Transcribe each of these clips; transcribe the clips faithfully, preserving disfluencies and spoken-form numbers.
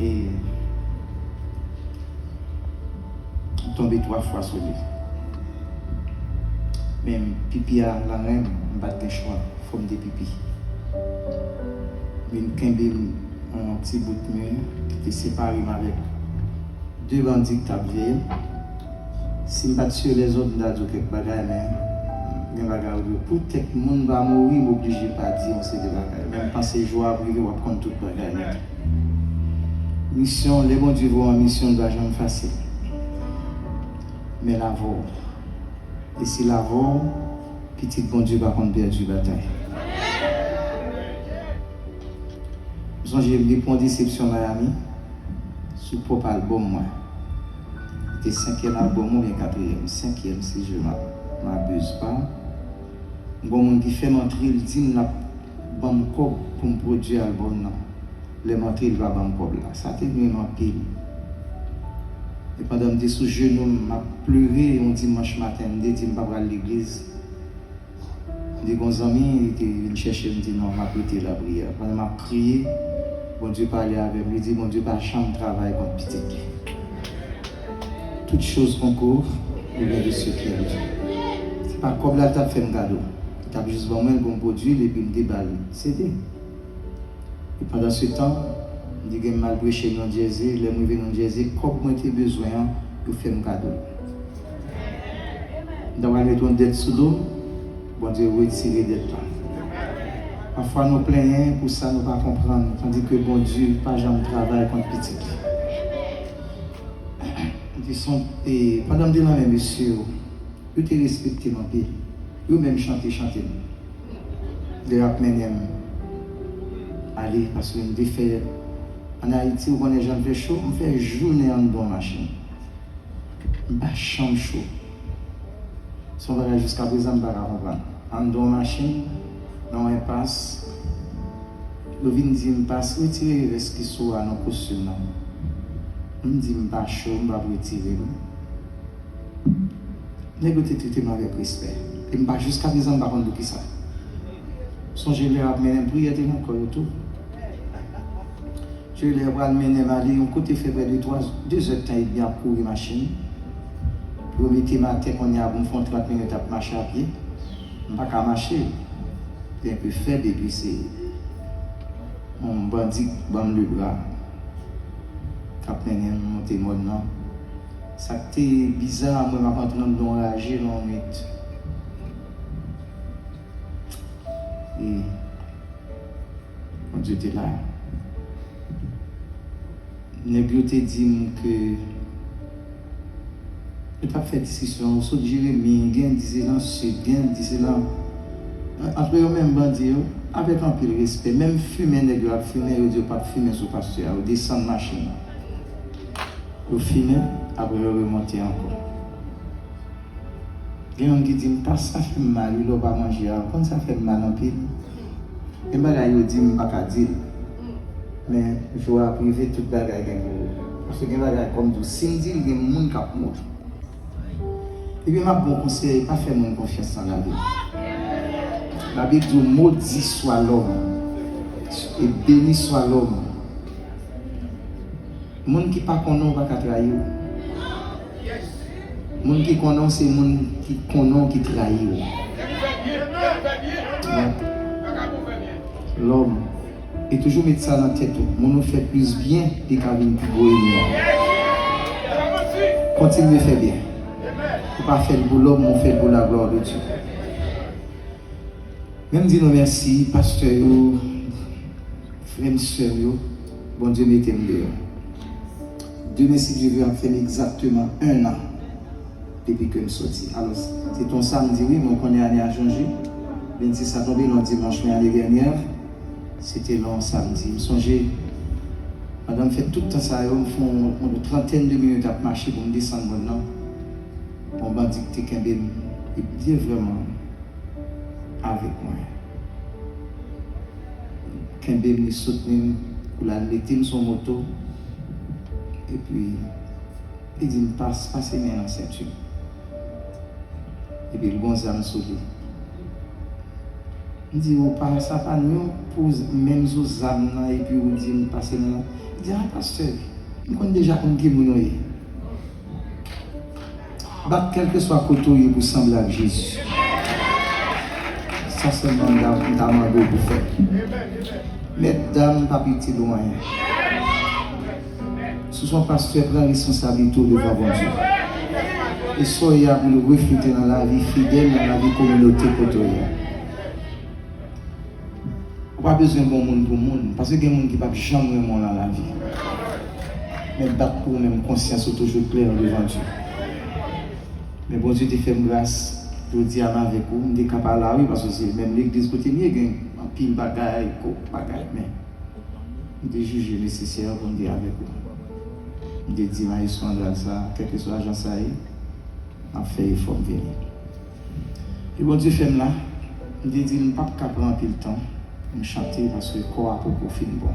E m tonbe twa fwa sou li. Men pipi a nan ren m, m pa t gen chwa, fò m te pipi. Vin kenbe m yon ti bout mi ki te separe m avèk de bandi ki t ap veye m. Si m pa t swiv lèzòd, m ta di w kèk bagay, men gen bagay ou di w, poutèt moun pa mouri, m oblije pa di yon seri de bagay. Men m panse jou a ap rive, w ap konn tout bagay nèt. Misyon, lè Bondye voye w an misyon, li pa janm fasil. Men l avè w. E si l avè w, pitit Bondye pa konn pèdi batay. M sonje m te pran yon desepsyon Miami sou pwòp albòm mwen. Li te senkyèm albòm mwen oubyen katriyèm? Senkyèm, si je m'a- m'abuse pas. M gon moun ki fè m antre, l di m l ap ban m kòb pou m pwodui albòm nan. Lè m antre, l pa ban m kòb la. Sa te nwi m anpil. E pandan m te sou jenou m, m ap plere yon dimanch maten, m te di m pa pral legliz. M te gon zanmi, li te vin chèche m, di non, m ap rete lapriyè. Pandan m ap kriye, Bondye pale avè m, li di Bondye pa janm travay kont pitit li. Toutes choses concourent au bien de ceux qui aiment Dieu. Se pa kòb la l t ap fè m kado. Li t ap jis ban mwen l pou m pwodui l epi m te ba l C D. E pandan se tan, m te gen m al preche New Jersey. Lè m rive New Jersey, kòb mwen te bezwen an, yo fè m kado l. M ta pral met yon dèt sou do m, Bondye retire dèt la. Pafwa nou plenyen pou sa nou pa konprann, tandike Bondye pa janm travay kont pitit li. M te son-, e, pandan m te nan men mesye yo, yo te respekte m anpil. Yo menm chante, chante m. Lè y ap mennen m ale, paske m te fè, ann Ayiti, ou konnen jan l fè cho, m fè jounen anndan yon machin. M pa janm cho. Se yon bagay jiskaprezan m pa ka konprann. Anndan yon machin, nan yon enpas, yo vin di m, "Pas, retire vès ki sou a nan kostim nan." M di, "M pa cho, m p ap retire l." Nèg yo te trete m avèk respè. E m pa, jiskaprezan, m pa konn poukisa. Sonje lè y ap mennen m, priyè te nan kò yo tou. Jere lè yo pral mennen m ale yon kote, fè prè de twa, de zèdtan edmi ap kouri machin. Pou yo mete m atè kounye a pou m fè yon trant minit ap mache a pye. M pa ka mache. Te enpe fèb epi se yon bandi k ban m lebra k ap mennen m monte mòn nan. Sa k te biza, mwen m ap antre anndan yon raje nan yon minit. E Bondye te la. Nèg yo te di m ke yo t ap fè diskisyon, sot Jeremi, gen di se nan sid, gen di se nan, antre yo menm bandi yo, avèk anpil respè, menm fimen nèg yo ap fimen, yo di yo p ap fimen sou pastè a, yo desann machin nan. Yo fimen, apre yo remonte ankò. Gen youn ki di m, "Pas, sa fè m mal wi, lè w pa manje a, w konn sa fè m mal anpil." Gen bagay yo di m, m pa ka di l. Men jou a ap rive, tout bagay gen pou yo. Paske gen bagay kòm di w, si m di l, gen moun k ap mouri. Epi m ap ba w konsèy, pa fè moun konfyans nan lavi. Labib di w, "Maudit soit l'homme et béni soit l'homme." Moun ki pa konnen w pa ka trayi w. Moun ki konnen w se moun ki konnen w ki trayi w. Lòm. E toujou met sa nan tèt ou. Moun ou fè plis byen, li ka vin pi gwo ènmi w. Kontinye fè byen. Ou pa fè l pou lòm, ou fè l pou la gloire de Dieu. Men m di nou mèsi, pastè yo, frè m, sè m yo, Bondye mete m deyò. Demen, si Dye vle, ap fè m egzakteman en an depi ke m soti. Alò, se te yon samdi, wi, men w konnen ane a chanje. Vennsis sa tonbe nan dimanch, men ane dènyè, se te nan yon samdi. M sonje, pandan m fè tout tan sa yo, m fè yon, yon trantèn de minit ap mache pou m desann mòn nan. Yon bandi ki te kenbe m, e byen vrèman avèk mwen. Kenbe m, li soutni m, pou l al mete m sou moto. Epi, li di m, "Pas, pase men nan senti w." Epi, l gon zam sou li. M di, ou pa, sa pa nou pou menm zo zam nan, epi ou di m pase nan. Li di, ah, pastè, m konn deja konn ki moun ou ye. Bat kèlkeswa kote w ye pou sanble ak Jezi. Sa sèlman m ta, m ta mande w pou fè. Mèt dam p ap itil ou anyen. Si w se yon pastè, pran responsablite w devan Bondye. E sa w ye a pou l reflete nan lavi fidèl, nan lavi kominote kote w ye a. Ou pa bezwen bon moun pou moun, paske gen moun ki p ap janm renmen w nan lavi. Men bat pou ou menm, konsyans ou toujou klè devan Dye. Men Bondye te fè m gras, jodi a m avèk ou, m te ka pa la wi, paske se menm legliz kote m ye, gen anpil bagay, kòk bagay, men m te jije nesesè pou m te avèk ou. M te di mayestwo Andrade sa, kèlkeswa jan sa ye, m ap fè efò m vini. E Bondye fè m la, m te di l m p ap ka pran anpil tan pou m chante paske kò a poko fin bon.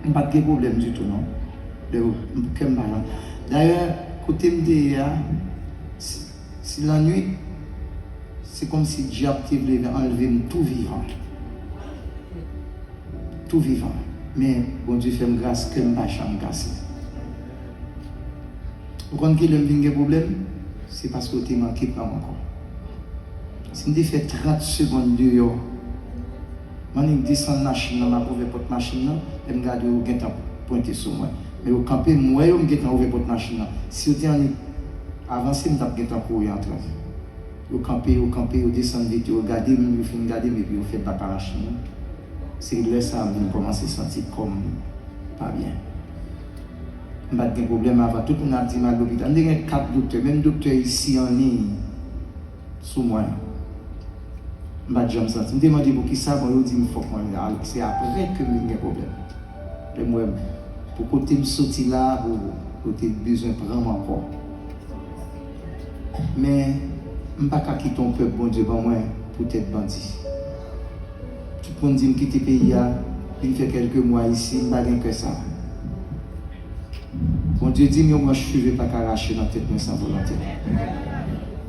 M pa t gen pwoblèm ditou non. Lè m, kè m pa la. Dayè, kote m te ye a, si, si lannwit, se kòmsi dyab te vle anlve m tou vivan. Tou vivan. Men Bondye fè m gras, kè m pa janm kase. Ou konn kilè m vin gen pwoblèm? Se paske w te manke pran m ankò. Si m te fè trant segonn deyò, m annik desann machin nan, m ap ouvè pòt machin nan, lè m gade yo gentan pwente sou mwen. Men yo kanpe, m wè yo, m gentan ouvè pòt machin nan. Si yo te annik avanse, m t ap gentan kouri antre. Yo kanpe, yo kanpe, yo desann vit, yo gade m, yo fin gade m, epi yo fè bak a machin nan. Se lè sa a m vin kòmanse santi kò m pa byen. M pa t gen pwoblèm avan. Tout moun ap di m al lopital. M te gen kat doktè, menm doktè isi an liy sou mwen. M pa t janm santi. M te mande poukisa, bon, yo di m fòk mwen al. Se apre ke m vin gen pwoblèm. Lè m wè m, pou kote m soti la, pou, pou yo te bezwen pran m ankò. Men, m pa ka kite yon pèp Bondye ban mwen pou tèt bandi. Tout moun di m kite peyi a, vin fè kèlke mwa isi, m pa gen kè sa. Bondye di m yon branch cheve pa ka rache nan tèt mwen san volonte l.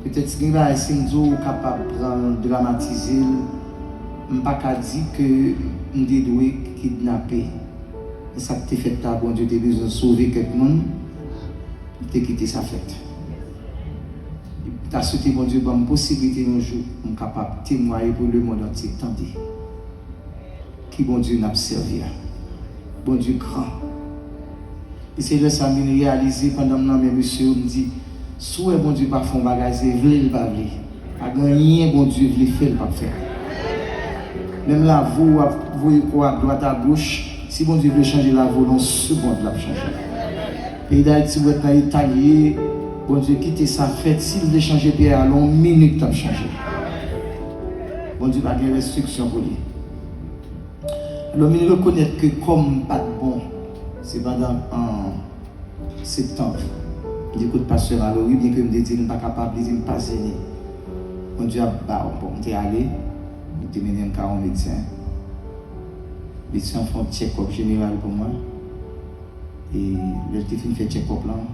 Petèt si gen bagay, si m di w, ou kapab pran l, dramatize l, m pa ka di ke m te dwe kidnape. Men sa k te fèt la, Bondye te bezwen sove kèk moun, li te kite sa fèt. M ta swete Bondye ban m posiblite yon jou pou m kapab temwaye pou lemonn antye tande ki Bondye n ap sèvi a. Bondye gran. E se lè sa m vin reyalize pandan m nan men mesye yo, m di, si w wè Bondye pa fè yon bagay, se vle l pa vle. Pa gen anyen Bondye vle fè, l p ap fè. Menm lavi w ap voye kò a dwat a goch, si Bondye vle chanje lavi w nan yon segonn, l ap chanje. Peyi Dayiti, w wè nan eta l ye, Bondye kite sa fèt, si l vle chanje peyi a, nan yon minit, l ap chanje. Bondye pa gen restriksyon pou li. Alò, m vin rekonèt ke kò m pa t bon. Se pandan, an septanm, m te koute pastè Malory, byenke m te di l m pa kapab, li di m pa jene. Bondye ap ba w. Bon, m te ale, m te mennen m ka yon medsen. Medsen an fè yon tchèkòp jeneral pou mwen. E lè l te fin fè tchèkòp lan,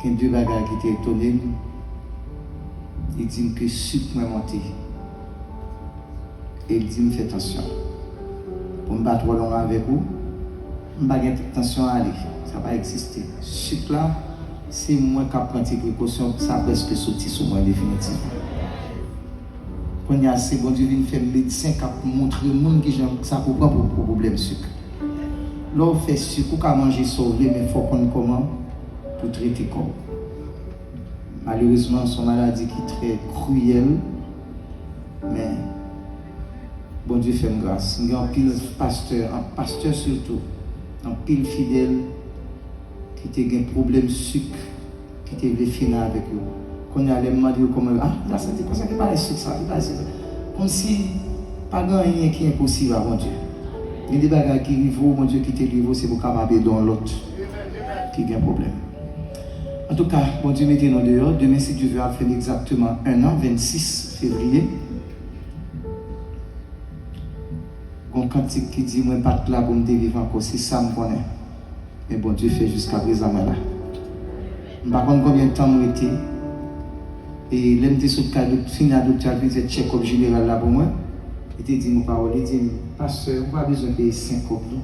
gen de bagay ki te etone m. Li di m ke sik mwen monte. E l di m fè tansyon. Pou m pa twò long avèk ou, m pa gen tansyon ale. Sa pa egziste. Sik la, se mwen k ap pran ti prekosyon, sa prèske soti sou mwen definitivman. Kounye a, se Bondye vin fè m medsen k ap montre moun kijan sa pou pran pou, pou pwoblèm sik. Lè w fè sik, ou ka manje sa w vle, men fò w konn kòman pou trete kò w. Malerezman, se yon maladi ki trè kriyèl, men Bondye fè m gras. M gen anpil pastè, an-, pastè sitou, anpil fidèl ki te gen pwoblèm sik, ki te vle fini avèk yo. Kounye a, lè m mande yo kòman yo, ah, la santi konsa, ki bagay sik sa, ki bagay sik sa. Kòmsi pa gen anyen ki enposib a Bondye. Gen de bagay ki rive w, Bondye kite l rive w, se pou w kapab ede yon lòt ki gen pwoblèm. Antouka, Bondye mete nou deyò. Demen, si Dye vle, ap fè egzakteman en an, vennsis fevriye. Gon kantik ki di, mwen pa t la pou m te viv ankò, se sa m konnen. Men Bondye fè jiskaprezan mwen la. M pa konn konbyen tan m rete. E lè m te sot kay dok-, fini a doktè a vin fè tchèkòp jeneral la pou mwen, Li te di m yon pawòl, li di m, "Pastè, ou pa bezwen peye senk kòb, non.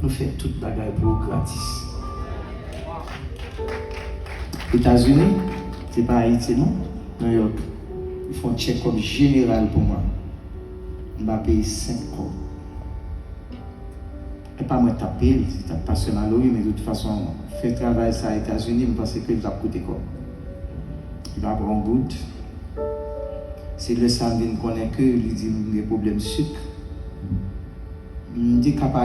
Nou fè tout bagay pou ou gratis." Etazini, se pa Ayiti, non. New York, li fè yon tchèkòp jeneral pou mwen. M pa peye senk kòb. E pa mwen k t ap peye l, se t ap pastè Malory, men de tout fason, fè travay sa Etazini, m panse ke l t ap koute kòb. Li pa pran yon goud. Se lè sa m vin konnen ke li di m gen pwoblèm sik. M te ka pa